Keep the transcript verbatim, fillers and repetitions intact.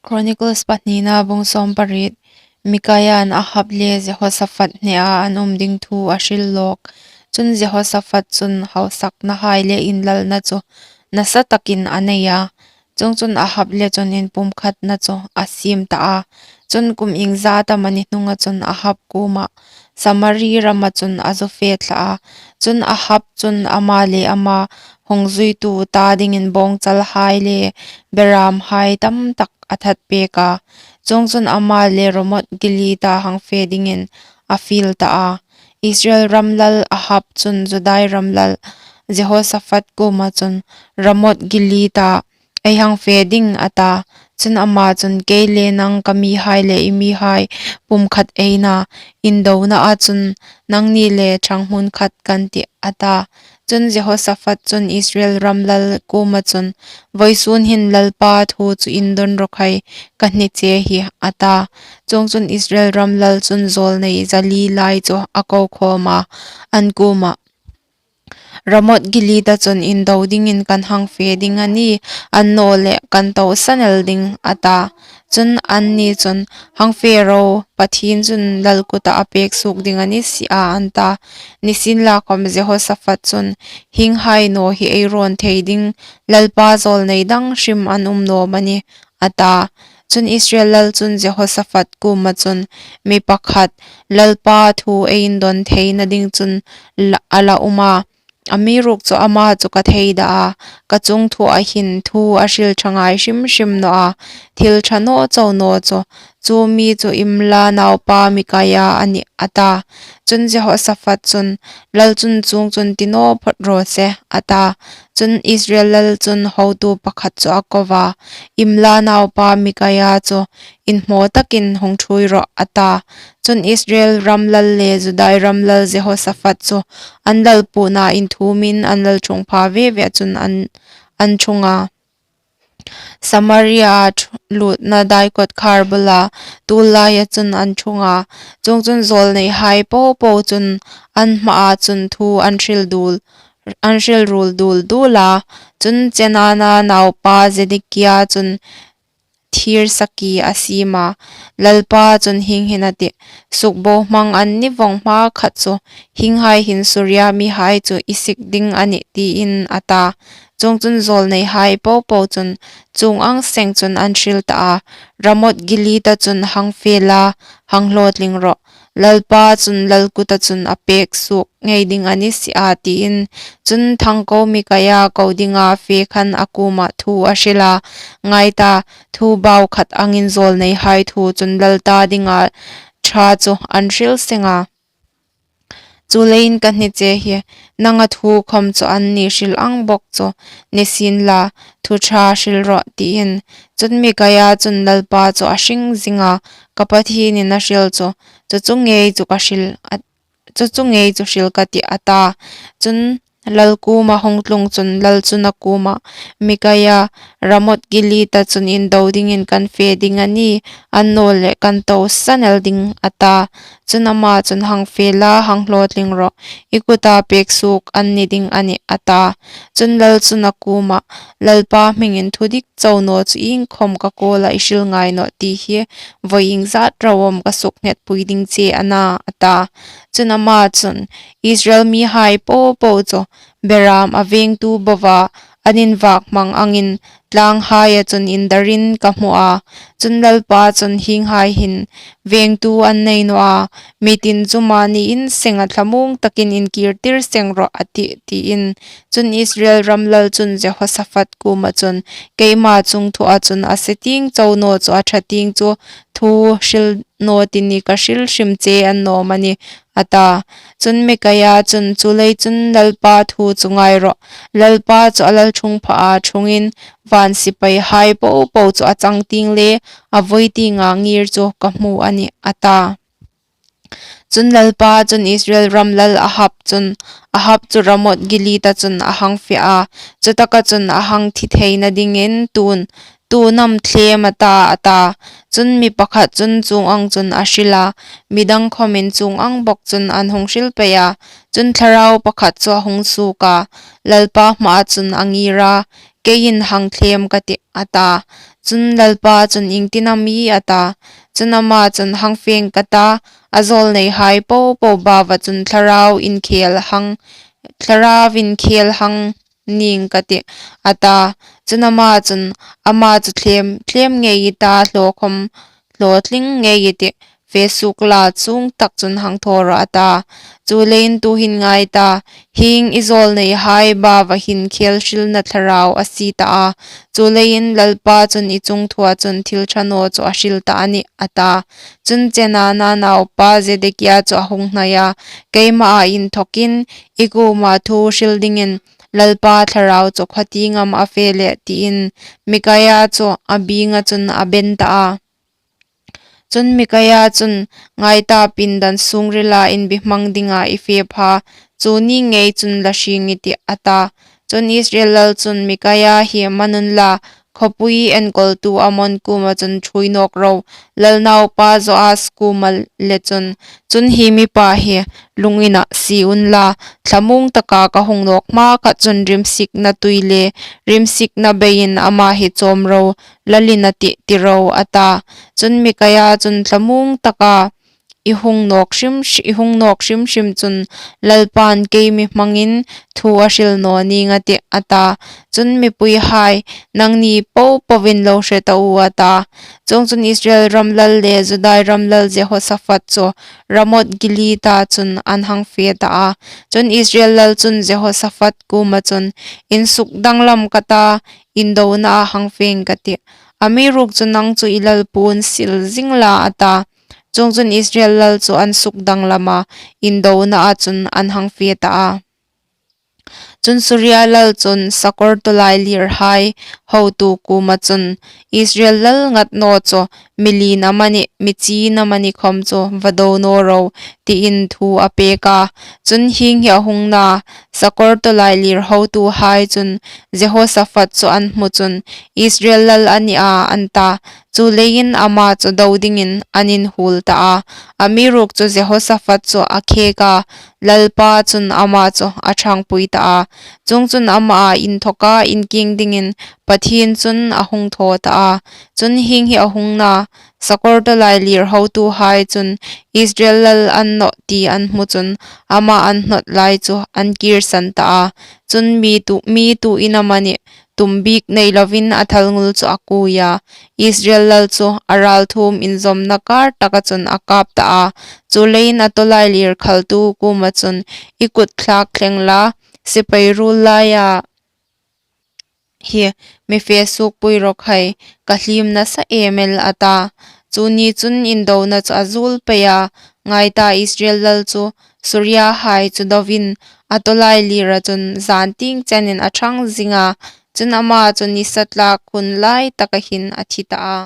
Chronicles pahnina bung sawm pariet. Mikaia in Ahab le Jehosaphat hnea an um ding thu a hril lawk. Chun Jehosaphat chun hausaknahai le inlalna chu nasa takin a nei a. Chuongchun Ahab le chun inpumkhatna chu a siem ta a. Chun kum iengzat am a ni hnunga chun Ahab kuoma Samari rama chun a zu fe thla a. Chun Ahab chun ama le ama hung zuitu ta dingin bawngchalhai le beramhai tam tak a that pek a. Chuongchun ama le Ramoth Gileada hang fe dingin a fiel ta a. Israel ram lal Ahab chun Judai ram lal Jehosaphat kuoma chun, Ramoth Gileada ei hang fe ding, a ta. Chun ama chun, kei le nang, ka mihai le i mihai pumkhat ei na, indona a chun nangni le ṭhang hmun khat kan tih, a ta. Chun Jehosaphat chun Israel ram lal kuoma chun, vawisun hin Lalpa thu chu indawn rawh khai, ka hni che hi, a ta. Chuongchun Israel ram lal chun zawlnei zali lai chu a ko khawm a, an kuoma, Ramoth Gileada chun indo dingin kan hang fe ding a nih, annawleh kan to sanel ding, a ta. Chun anni chun, hang fe ro, Pathien chun lal kuta a pek suok ding a ni si a, an ta. Nisienlakhom Jehosaphat chun, hienghai naw hi ei rawn thei ding, Lalpa zawlnei dang hrim an um naw am a nih, a ta. Chun Israel lal chun Jehosaphat kuoma chun, mi pakhat Lalpa thu ei indawn theina ding chun la, a la um a. Amiruokchu ama chu ka thei dah a, ka chungthua hin thu a hril ṭha ngai hrim hrim naw a, thil ṭha naw chau naw chu, chu mi chu Imla naupa Mikaia a nih, a ta. Chun Jehosaphat chun, lal chun chuong chun ti naw phawt raw se, a ta. Chun Israel lal chun hotu pakhat chu a ko a, Imla naupa Mikaia chu inhmaw takin hung ṭhuoi rawh, a ta. Chun Israel ram lal le Judai ram lal Jehosaphat chu an lal puona inthumin an lal ṭhungpha ve ve chun an, an ṭhung a. Samaria ṭh-, lutna daikawt khar bula tul laia chun an ṭhung a. Chuongchun zawlneihai po po chun an hmaa chun thu an hril dul, an hril rul dul dul a. Chun Chenaana naupa Zedekia chun thir saki a siem a. Lalpa chun hieng hin a tih, sukbohmang an ni vawng hmakhat chu, hienghai hin Suria mihai chu i sik ding a nih, tiin, a ta. Chuongchun zawlneihai po po chun chuong ang seng chun an hril ta a. Ramoth Gileada chun hang fe la, hang hlawtling rawh. Lalpa chun lal kuta chun a pek suok ngei ding a ni si a, tiin. Chun thangko Mikaia ko dinga fe khan a kuoma thu a hril a. Ngai ta, thu bau khat angin zawlneihai thu chun lal ta dinga ṭha chu an hril seng a. Chuleiin ka hni che hi, nanga thu khom chu anni hril ang bawk chu, nisienla, thu ṭha hril rawh, tiin. Chun Mikaia chun Lalpa chu a hring zing a, ka Pathienin a hril chu, chu chu ngei chu ka hril, a, chu chu ngei chu hril ka tih, a ta. Chun lal kuoma hung tlung chun lal chun a kuoma, Mikaia, Ramoth Gileada chun indo dingin kan fe ding a nih, annawleh kan to sanel ding, a ta. Chun ama chun, hang fe la, hang hlawtling rawh, i kuta pek suok an ni ding a nih, a ta. Chun lal chun a kuoma, Lalpa hmingin thudik chau naw chu iengkhom ka kuoma i hril ngai nawh ti hi, vawi iengzat rau am ka suknghetpui ding che a na, a ta. Chun ama chun, Israel mihai po po chu, beram a vengtu bova, an invak hmang angin, tlanghaia chun indarin ka hmu a. Chun Lalpa chun, hienghai hin vengtu an nei naw a, mi tin chu mani in seng a thlamuong takin inkirtir seng rawh a tih, tiin. Chun Israel ram lal chun Jehosaphat kuoma chun, keima chungthua chun a se tieng chau naw chu a ṭha tieng chu thu hril naw ti ni ka hril hrim che an nawm a nih, a ta. Chun Mikaia chun, chuleiin chun Lalpa thu chu ngai rawh. Lalpa chu a lalṭhungphaa ṭhungin, van sipaihai po po chu a changtieng le a vawi tienga ngir chu ka hmu a nih, a ta. Chun Lalpa chun Israel ram lal Ahab chun, Ahab chu Ramoth Gileada chun a hang fe a, chutaka chun a hang thi theina dingin tun, tun am thlem a ta, a ta. Chun mi pakhat chun chuong ang chun a hril a, midang khomin chuong ang bawk chun an hung hril pei a. Chun thlarau pakhat chu a hung suok a, Lalpa hmaa chun a ngir a, keiin hang thlêm ka tih," a ta. Chun Lalpa chun, "Iengtin am i?" a ta. Chun ama chun, "Hang fe ka ta, a zâwlneihai po po baua chun thlarau inkhêl hang, thlarau inkhêl hang nîng ka tih," a ta. Chun ama chun, "Ama chu thlêm, thlêm ngei i ta, hlaw khawm hlaw tling ngei i tih, fe suok la, chuong tak chun hang thaw rawh," a ta. Chuleiin tuhin ngai ta, hieng i zâwlneihai baua hin khêl hrilna thlarau a sie ta a, chuleiin Lalpa chun i chungthua chun thil ṭha naw chu a hril ta a nih, a ta. Chun Chenaana naupa Zedekia chu a hung hnai a, "Keimaa inthawkin i kuoma thu hril dingin Lalpa thlarau chu khawtieng am a fe leh?" tiin Mikaia chu a bienga chun a ben ta a. Chun Mikaia chun, "Ngai ta, pindan sungrila inbihmang dinga i fe pha chu ni ngei chun la hrieng i tih," a ta. Chun Israel lal chun Mikaia hi man unla, khawpui enkawltu Amon kuoma chun ṭhuoi nawk ro, lal naupa Joas kuoma le chun, chun hi mipa hi lungina sie unla, thlamuong taka ka hung nawk hmakhat chun rimsikna tui le rimsikna beiin ama hi châwm ro, lalin a tih, ti ro, a ta. Chun Mikaia chun, "Thlamuong taka i hung nawk hrim, i hung nawk hrim hrim chun Lalpan kei mi hmangin thu a hril naw nîng a tih," a ta. Chun mipuihai, "Nangni po poin lo hre ta u," a ta. Chuongchun Israel ram lal le Juda ram lal Jehosaphat chu Ramoth Gileada chun an hang fe ta a. Chun Israel lal chun Jehosaphat kuoma chun, "Insukdanglam ka ta, indonaah hang fe ka tih. Amiruokchu nang chu i lal puon sil zing la," a ta. Chuongchun Israel lal chu an sukdanglam a, indonaah chun an hang fe ta a. Chun Suria lal chun sakawr tawlailirhai hotu kuoma chun, "Israel lal ngat naw chu mi lien amanih, mi chîn amanih khawm chu va do naw ro," tiin thu a pêk a. Chun hieng hi a hung na, sakawr tawlailir hotuhai chun Jehosaphat chu an hmu chun, "Israel lal a ni a," an ta. Chuleiin ama chu do dingin an inhuol ta a. Amiruokchu Jehosaphat chu a khêk a, Lalpa chun ama chu a ṭhangpui ta a. Chuongchun amaa inthawka inkieng dingin Pathien chun a hung thaw ta a. Chun hieng hi a hung na, sakawr tawlailir hotuhai chun Israel lal a ni naw ti an hmu chun, ama an hnawt lai chu an kîrsan ta a. Chun mi tu, mi tu in amanih, tum bik nei lovin a thalngul chu a kui a. Israel lal chu a ralthuom inzawmna kâr taka chun a kap ta a. Chuleiin a tawlailir khaltu kuoma chun, "I kut thlâk thleng la, sipai ruol laia hi mi fe suokpui rawk hai, ka hliem nasa em el," a ta. Chu ni chun indona chu a zuol pei a. Ngai ta, Israel lal chu Suriahai chu dovin a tawlailira chun zântieng chenin a ṭhang zing a. Chun ama chu nisa tlâk hun lai taka hin a thi ta a.